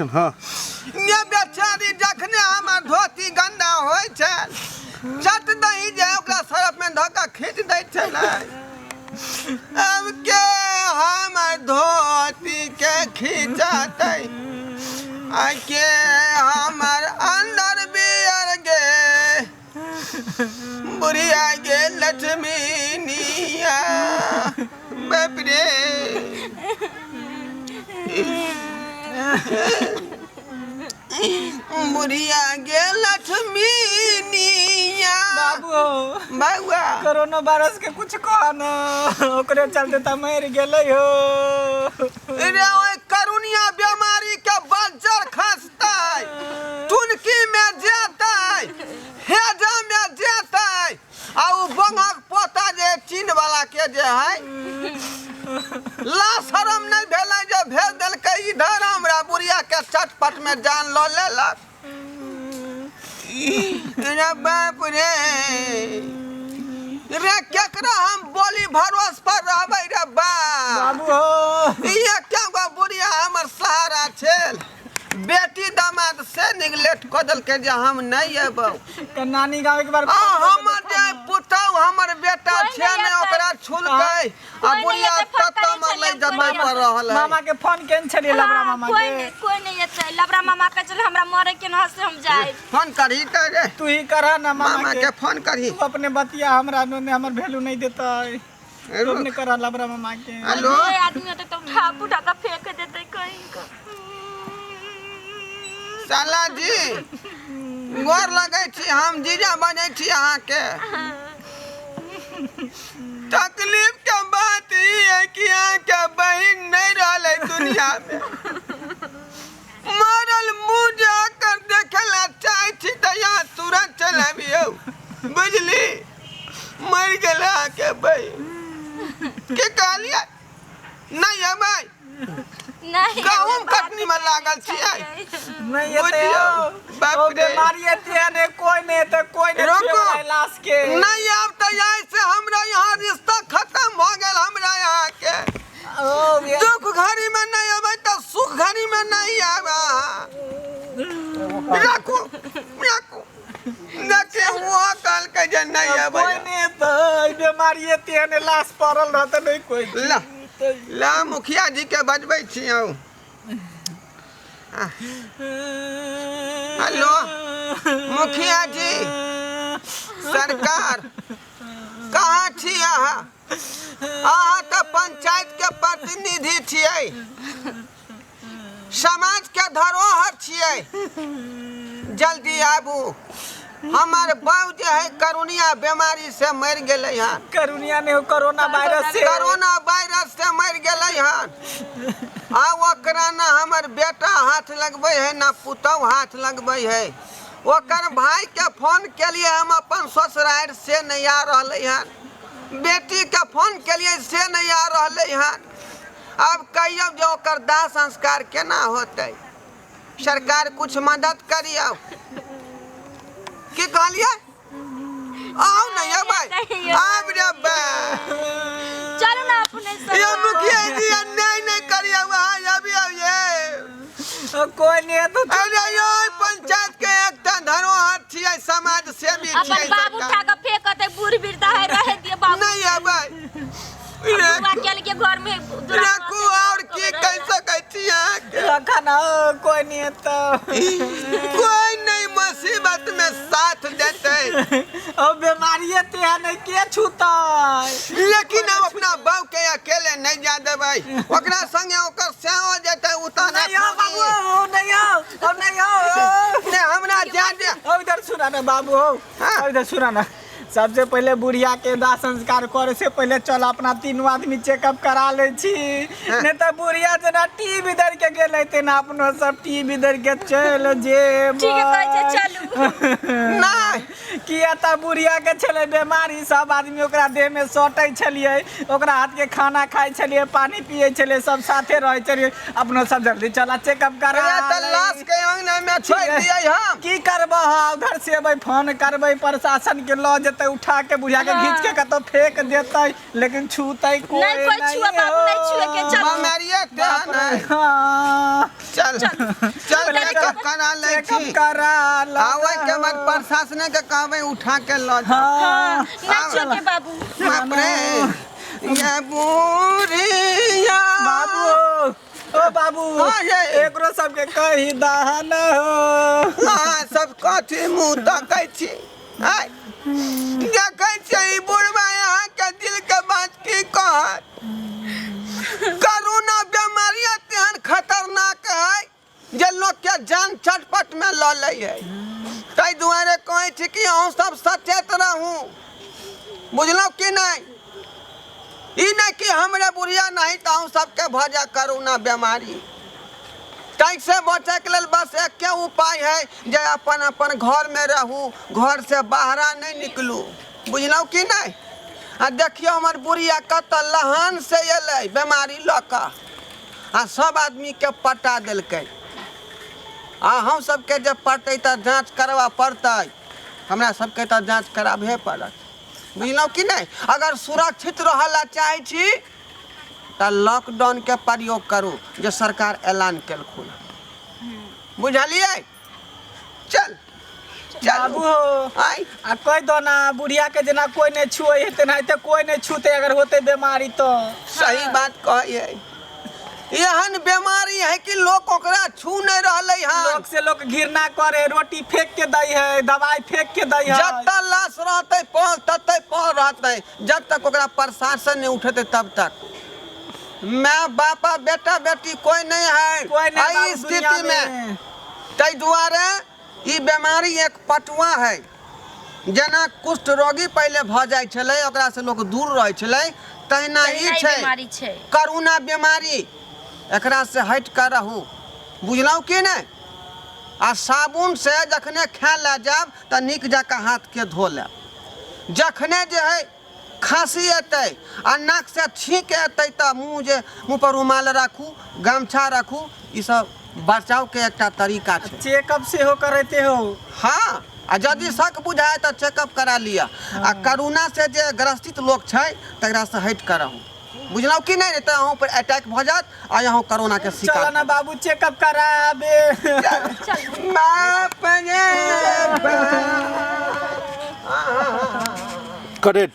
हाँ। ने बेचारी जखने हमर धोती गंदा होइ छल, चट दही जे ओकरा सरफ में धऽ कऽ खींच दै छलै। अब के हमर धोती के खींचतै आ के हमर अंदर बियर गे बुढ़िया गे लक्ष्मीनिया, बाप रे, बुढ़िया गे लक्ष्मीनिया। बाबू, बउआ, कोरोना वायरस के कुछ कह न, ओकरे चलते त मर गेलै हो। रे ओइ करुणिया बीमारी के बज्जर खसतै, टुनकी में जेतै, हेजा में जेतै, आ उ बंगक पोता जे चीन वाला के जे है, ला शरम नहीं भेलै जे भेज देलकै इधर, हमरा बुढ़िया के चटपट में जान लऽ लेलक। रे बाप रे, रे केकरा हम बोली भरोस पर रहबै रे बाप? बाबू हो, ई एकटा गो बुढ़िया हमर सहारा छेल, बेटी दामाद से निगलेक्ट कऽ देलकै जे हम नहि अयबौ। त नानी गाँव एक बार आ हमर जे पुतहु, हमर बेटा कोइ छै नहि ने एतै। ओकरा छुलकै आ कोइ नहि बुढ़िया एतै, फोन तत्त करै मरलै छलियै, जतै कोइ पर रहल है। मामा के फोन केने छलियै? लबरा हाँ, मामा कोई के नहीं, कोई नहीं एतै। लबरा मामा के चल, हमरा मरे के न से हम जाए। फोन करही तऽ रे। तू ही करह ना मामा मामा के के फोन करही। तू अपने बतिया, हमरा ने हमर वैल्यू नहीं देतै। तू अपने करह लबरा मामा के। हेलो। जे आदमी होते तो उठा उठा के फेंक देते कहीं का। साला जी, गोर लगै छी, हम जीजा बजै छी अहाँके। तकलीफ के बात ई है कि अहाँके बहिन नहीं रहलै दुनिया में। मरल मुँह जाकर देखे ला चाहै छी तऽ यहाँ तुरंत चलि आबियौ। बुझली? मरि गेलै अहाँके बहिन। की कहलियै? नहीं अबै? नहीं। गहूम कटनी में लागल छियै। नहीं एतै। बुझियौ, बाप ओ रे। बीमारी एते है ने, कोई नहीं एतै, कोई नहीं रुको। छुएवला है लाश के। नहीं आब तऽ यहाँ से हमरा यहाँ रिश्ता खत्म भऽ गेल हमरा यहाँ के। ओ ये दुख घड़ी में नहीं अबै तऽ सुख घड़ी में नहीं आब अहाँ। राखू राखू, देखिए वो कहलकै जे नहीं अबै। कोई नहीं एतै, बीमारी एते है ने, लाश पड़ल रहतै, नहीं कोई। ला ला, मुखिया जी के बजबै छी। आउ, हेलो मुखिया जी, सरकार, कहाँ छी अहाँ? अहाँ तऽ पंचायत के प्रतिनिधि छियै, समाज के धरोहर छियै। जल्दी आबू, हमर बाऊ जे है करुणिया बीमारी से मरि गेलै हन। करुणिया ने, कोरोना वायरस से। कोरोना वायरस से मरि गेलै हन, आ ओकरा ना हमर बेटा हाथ लगबै है, ना पुतहु हाथ लगबै है। ओकर भाई के फोन केलिए हम अपन ससुरारि, से नहीं आ रहलै हन। बेटी के फोन केलिए, से नहीं आ रहलै हन। अब कहियौ जे ओकर दाह संस्कार केना होतै? सरकार, कुछ मदद करियौ। की कहलियै? आउ ने अबै आब रे बा। चलू ना अपने सब। ये मुखिया जी, अन्याय नहीं करियौ अहाँ, अबियौ ये। ओ, कोई नहीं एतौ। अरे यो पंचायत के एकटा धरोहर छियै, समाज सेवी अपन छियै बाबू सरकार। उठा के फेंकते, बूढ़ वृद्धा है, रहे दिए बाबू। नहीं अबै। बुआ के के घर में दुरा। राखू, और की कहि सकै छी अहाँके? रखा ना, कोई नहीं एतौ। कोई नहीं मुसीबत में साथ देतै। ओ बीमारी एते है ने, के छूतै? लेकिन अब अपना बाऊ के अकेले नहीं जा देबै, ओकरा संगे ओकर सेहो जेतै उताना। नहीं हो बाबू, ओ नहीं हो, ओ नहीं हो। ने हमरा जा दे। ओ इधर सुना ना बाबू हो। हाँ। ओ इधर सुना ना, सबसे पहले बुढ़िया के दाह संस्कार करे से पहले चल अपना तीनों आदमी चेकअप करा ले छी। नहीं तो बुढ़िया जेना टीवी दर के गेलै तेना अपनो सब टीवी दर के चल जेबै। ठीक है, कहै छै चलू। नहीं। किया तऽ बुढ़िया के छलै बीमारी, सब आदमी ओकरा देह में सटै छलियै, ओकरा हाथ के खाना खाइ छलियै, पानी पियै छलियै, सब साथे रहै छलियै। अपनो सब जल्दी चला, चेकअप करा अरे तऽ लै। लाश के अंगना में छोड़ि दियै हम? की करबह? उधर से अबै, फोन करबै प्रशासन के, लऽ जेतै। लेतै, उठा के बुढ़िया के घीच के कतौ फेंक देतै, लेकिन छूतै कोई। नहीं, कोई छुए बाबू, नहीं छुए के, चल। बीमारिये बाप तेहन रे, है। हाँ। चल चल, चेकअप करा लै चेकअप छी। करा ला। आबै के बाद प्रशासने के कहबै उठा के लऽ जाओ। हाँ। नहीं छुए के बाबू। बाप रे, ये बुढ़िया। बाबू, ओ बाबू। हाँ, ये। एकरो सबके कही दहन हो। अहाँ सब कथी मुँह तकै छी? आय देखै छियै ई बुढ़बा अहाँके दिल के बात की कहत। करोना बीमारी तेहन खतरनाक है जे लोक के जान चटपट में लऽ लै है। ताहि दुआरे कहै छी कि अहूँ सब सचेत रहू, बुझलहुँ कि नहि? ई नहि कि हमरे बुढ़िया नहीं तऽ अहूँ सबके भऽ जाय करोना बीमारी। ताहिसँ बचैके लेल बस एके उपाय है जे अपन अपन घरमे रहू, घरसँ बाहरा नहि निकलू, बुझलहुँ कि नहि? आ देखियौ हमर बुढ़िया कतऽ लहानसँ एलै बीमारी लऽ कऽ आ सब आदमीके पटा देलकै। आ हम सबके जे पड़तै तऽ जाँच करबऽ पड़तै, हमरा सबके तऽ जाँच कराबहे पड़त, बुझलहुँ कि नहि? अगर सुरक्षित रहऽ लए चाहै छी तऽ लॉकडाउनके प्रयोग करू जे सरकार ऐलान केलखुन, बुझलियै? चल चल। बाबू हो। आइ आ कहि दो ना बुढ़िया के, जेना कोई नहीं छुए है तेनाहिते कोई नहीं छूते अगर होते बीमारी तो। सही बात कहै, एहन बीमारी है कि लोक ओकरा छू नहीं रहलै हन। लोग से लोग घृणा करे, रोटी फेंक के दै है, दवाई फेंक के दै है। जतऽ लाश रहतै पल ततै पल रहतै, जब तक ओकरा प्रशासन नहीं उठेतै तब तक माय बापा बेटा बेटी कोई नहीं है कोई नहीं एहि बाबू दुनिया स्थिति में। ताहि दुआरे ई बीमारी एक पटुआ है, जेना कुष्ठ रोगी पहिले भऽ जाइ छलै, ओकरासँ लोक दूर रहै छलै, तहिना ई तहिना ई छै बीमारी छै। करोना बीमारी, एकरा से हटि कऽ रहू, बुझलहुँ कि नहि? आ साबुन से जखने खाय लए जायब तऽ नीक जकाँ हाथके धो लेब। जखने जे है खाँसी एतै आ नाकसँ छींक एतै तऽ मुँह जे मुँह पर रुमाल राखू, गमछा राखू। ई सब बचावके एकटा तरीका छै। चेकअप सेहो करैते हो। हाँ, आ यदि शक बुझाय तऽ चेकअप करा लिअ। आ करोना से जे ग्रसित लोक छै तकरासँ हटि कऽ रहू, बुझलहुँ कि नहि? तऽ अहूँ पर अटैक भऽ जायत आ अहूँ करोनाके चलो शिकार। ना बाबू, चेकअप कराबे। बाप रे बाप। करेक्ट।